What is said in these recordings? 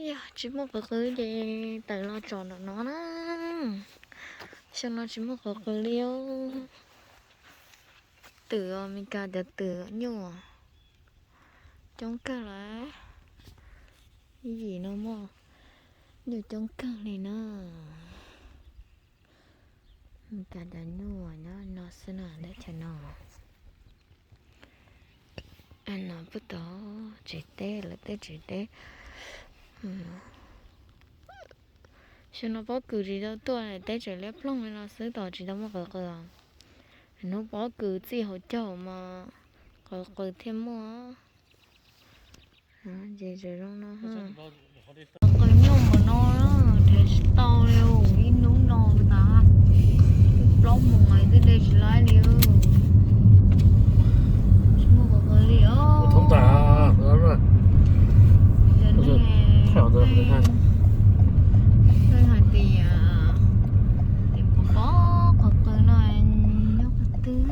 Yog tsis muaj qw qw ces tawm los tsom nram no na. Xyoo no tsis muaj qw qw li os. Twm Amelikas cov twm nyuj coob kawg lawm. Ib yim no muaj nyuj coob kawg li na. Amelikas cov nyuj nyob no xwb na, teb chaws no. No puag tod tsev teb, lawv tej tsev teb. Xyoo no pob kws tsis tau tuaj, teb tseem liab ploog li no xwb, tos tsis tau muaj qw qw. Hnub pob kws txij hauv caug mas qw qw thiaj muaj. Ces tseem zoo no. Qw nyuj npaum no, nrhiav tsis tau li, ib hnub no tas plaub moos twb de tsis laib li. Tsis muaj qw qw li os. Hais tias, tias pom pom qw qw no nyob qhov twg.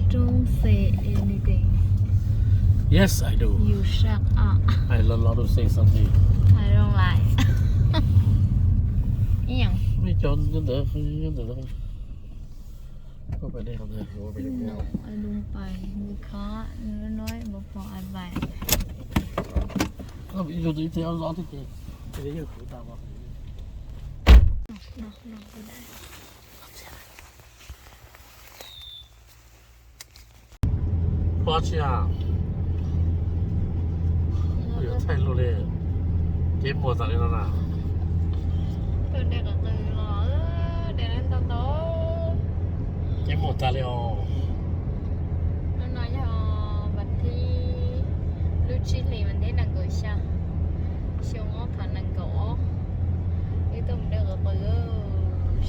Don't say anything. Yes, I do. You shut up. I love to say something. I don't like. Ib yam. Nyob ntawd, nyob ntawd. No, I don't buy because you know before I buy. Pab tsi a, yuav thaij lug li, ces muag tas li no na. Ces muag tas li os. Hnub no yog vas thib, lub tsib hlis vas thib nees nkaum xya, xyoo ob phav nees nkaum ob. Wb tuaj mus de qw qw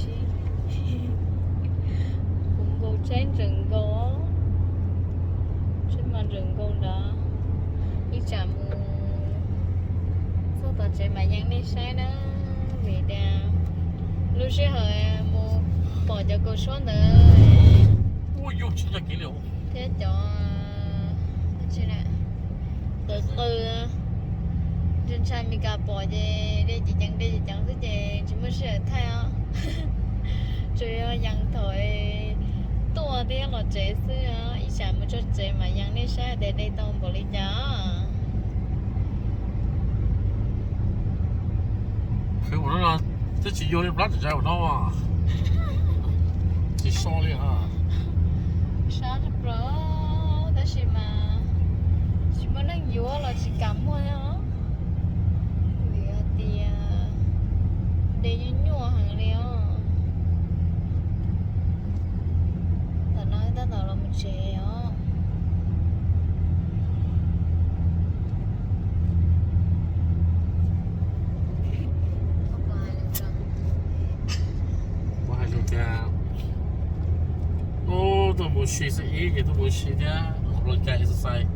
sib, kuv nkaus tsheb ntseem nkaus, tsheb mas ntseem nkaus nrad. Ib tsam mus txog tom tsev mam yees nej saib na, vim tias lub sij hawm mus pom cov kaus suab ntawd thiab cov qw qw, ntshai ntshai Meskas pom ces de ceev ceev de ceev ceev xwb ces tsis muaj sij hawm thaij os. Tsuas yog yees thaum tuaj thiab los tsev xwb, ib tsam mus txog tsev mam yees nej saib tias de tau npaum li cas. Khwv ua no twb tsis yuag li plab tsis tsa ua no, tsis so li. Sab tag plaws, tab sis mas tsis muaj neeg yuav los tsis kam muag thiab os, vim hais tias de nyuaj nyuaj heev li os. Tam no tab tom los mus tsev os. Kuv hais lus tias, tuaj mus si xwb ib ces tuaj mus si thiab, ua lub cai exercise.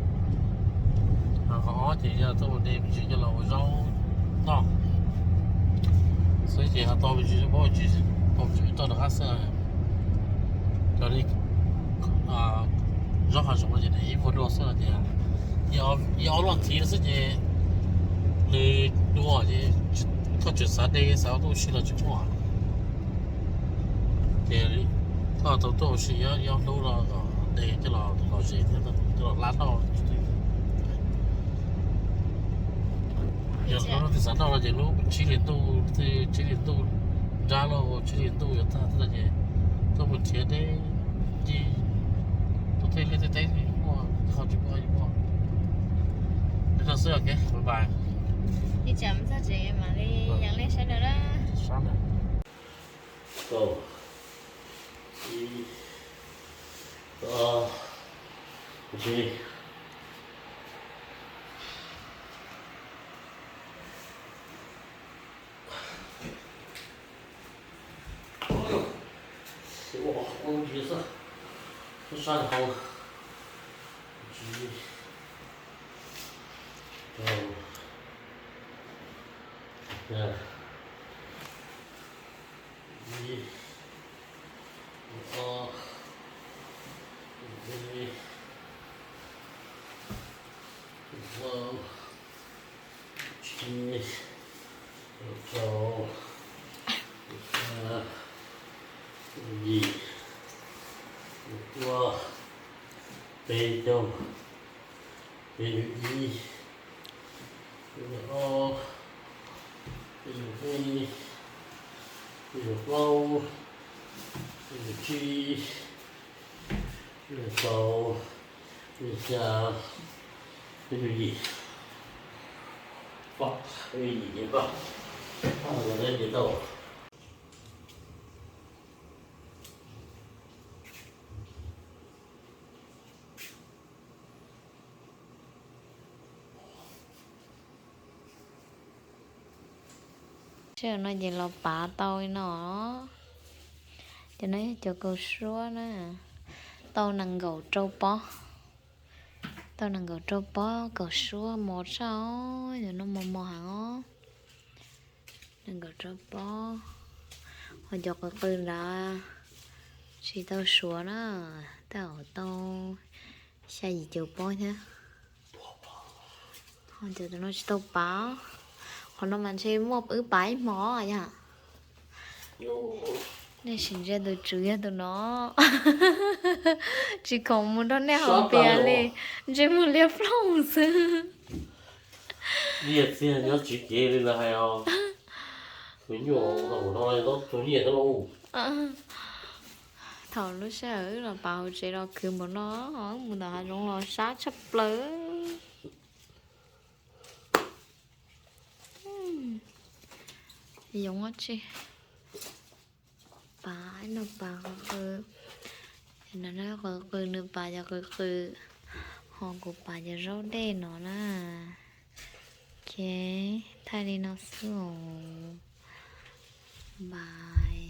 Qhov ob ces yog tuaj mus de me ntsis coj los ua zaub noj xwb ces ho tau me ntsis, tau me ntsis tau rov qab xwb. Cov li zaub hav zoov no ces nws ib vuag dua xwb no ces ib ob loj ntxiv no xwb ces nws dua ces koj tseem xav de xav tuaj si los tsis muaj. Ces koj tau tuaj ua si ib ob hnub no kom de coj los lom zem thiab coj los hlab noj. Yog hnub twg xav noj no ces lub tsib hlis ntuj, tsib hlis ntuj nrab los tsib hlis ntuj yuav tag xwb no ces tuaj mus nrhiav deb ci, tuaj tej liaj tej teb muaj, qhov tsis muaj yeej muaj. Li no xwb, ok, bye bye. Ib tsam txog tsev mam li yees nej saib na. Ib, ob, tsib, ua ua ntsis xwb, sab sab hauv, tsib, rau, ib, ob, peb, plaub, Ua, peb caug, peb caug ib, peb caug ob, peb caug peb, peb caug plaub, peb caug tsib, peb caug rau, peb caug xya, peb caug yim. Peb caug yim ces pab, pab los ces tau. Sij hawm no ces los pav tau li no. Cov no yog cov kaus suab na, tau nees nkaum rau pob. Tau nees nkaum rau pob kaus suab mos tshaj, cov no mos mos heev os. Nees nkaum rau pob, ho cov qw qw nrad tsis tau suav na, tej zaum tau xya yim caum pob thiab. Ho cov no tsis tau pav, qhov no mas ntshe muaj wb pav ib hmo yom. Nej sim ntsia tus tswv yog tus no, tsis khoom mus nrog nej haus pias li, ntsej muag liab ploog xwb. Liaj txiag nyob tsis kev li lawv hais os. Tus nyuaj no tau nyiaj thiab lauj. Thaum lub sij hawm wb los pav hauv tsev los khwv npaum no, wb mus ntawm hav zoov los sab tshaj plaws. Yoov tsi, pav no pav qw qw, no qw qw, nws pav cov qw qw, ho kuv pav cov zaub dej no na. Ok, thaij li no xwb os. Bye.